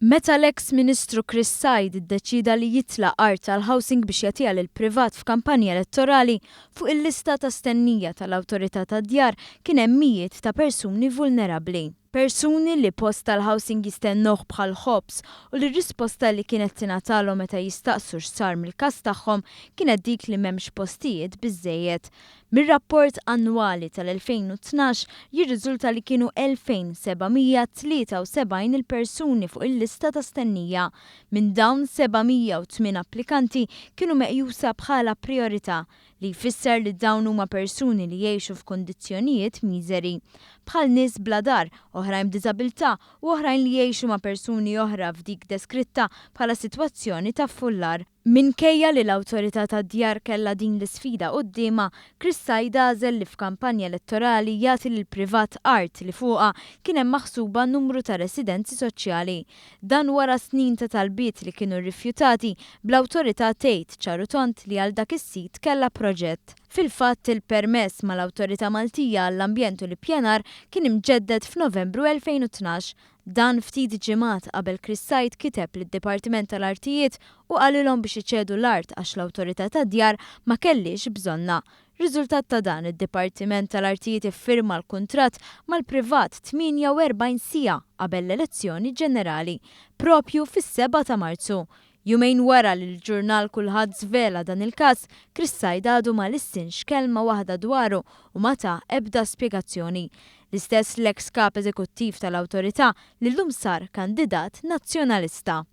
Meta l-eks Ministru Chris Said iddeċieda li jitlaq art tal-housing biex jagħtiha lill-privat f'kampanja elettorali, fuq il-lista ta' stennija tal-Awtorità tad-Djar kien hemm mijiet ta' persuni vulnerabbli. Persuni li post tal-housing jistennuh bħal ħobż u li r-risposta li kienet tingħatalhom meta jistaqsu x'sar mill-każ tagħhom kienet dik li m'hemmx postijiet biżżejjed. Mir-rapport annwali tal-2012 jirriżulta li kienu 2,773 il-persuni fuq il-lista ta' stennija. Minn dawn 708 applikanti kienu meqjusa bħala prijorità, li jfisser li dawn huma persuni li jgħixu f'kundizzjonijiet miżeri. Bħal nies bla dar, oħrajn b'diżabilità u oħrajn li jgħixu ma' persuni oħra f'dik deskritta bħala sitwazzjoni ta' ffullar. Minkejja li l-Awtorità tad-Djar kellha din l-isfida quddiemha, Chris Said għażel li f'kampanja elettorali jagħti lill-privat art li fuqha kien hemm maħsuba numru ta' residenzi soċjali. Dan wara snin ta' talbiet li kienu rrifjutati, bl-Awtorità tgħid ċar u tond li għal dak is-sit kellha proġett. Fil-fatt, il-permess mal-Awtorità Maltija għall-Ambjent u l-Ippjanar kien imġedded f'Novembru 2012. Dan ftit ġimgħat qabel Chris Said kiteb lid-Dipartiment tal-Artijiet u qalilhom biex iċedu l-art għax l-Awtorità tad-Djar ma kellhiex bżonnha. Riżultat ta' dan, id-Dipartiment tal-Artijiet iffirma l-kuntratt mal-privat 48 siegħa qabel l-elezzjoni ġenerali, propju fis-sebgħa ta' Marzu. Jumejn wara li l-ġurnal Kulħadd żvela dan il-każ, Chris Said għadu ma lissinx kelma waħda dwaru u ma ta ebda spjegazzjoni. L-istess l-eks Kap Eżekuttiv tal-Awtorità li llum sar kandidat Nazzjonalista.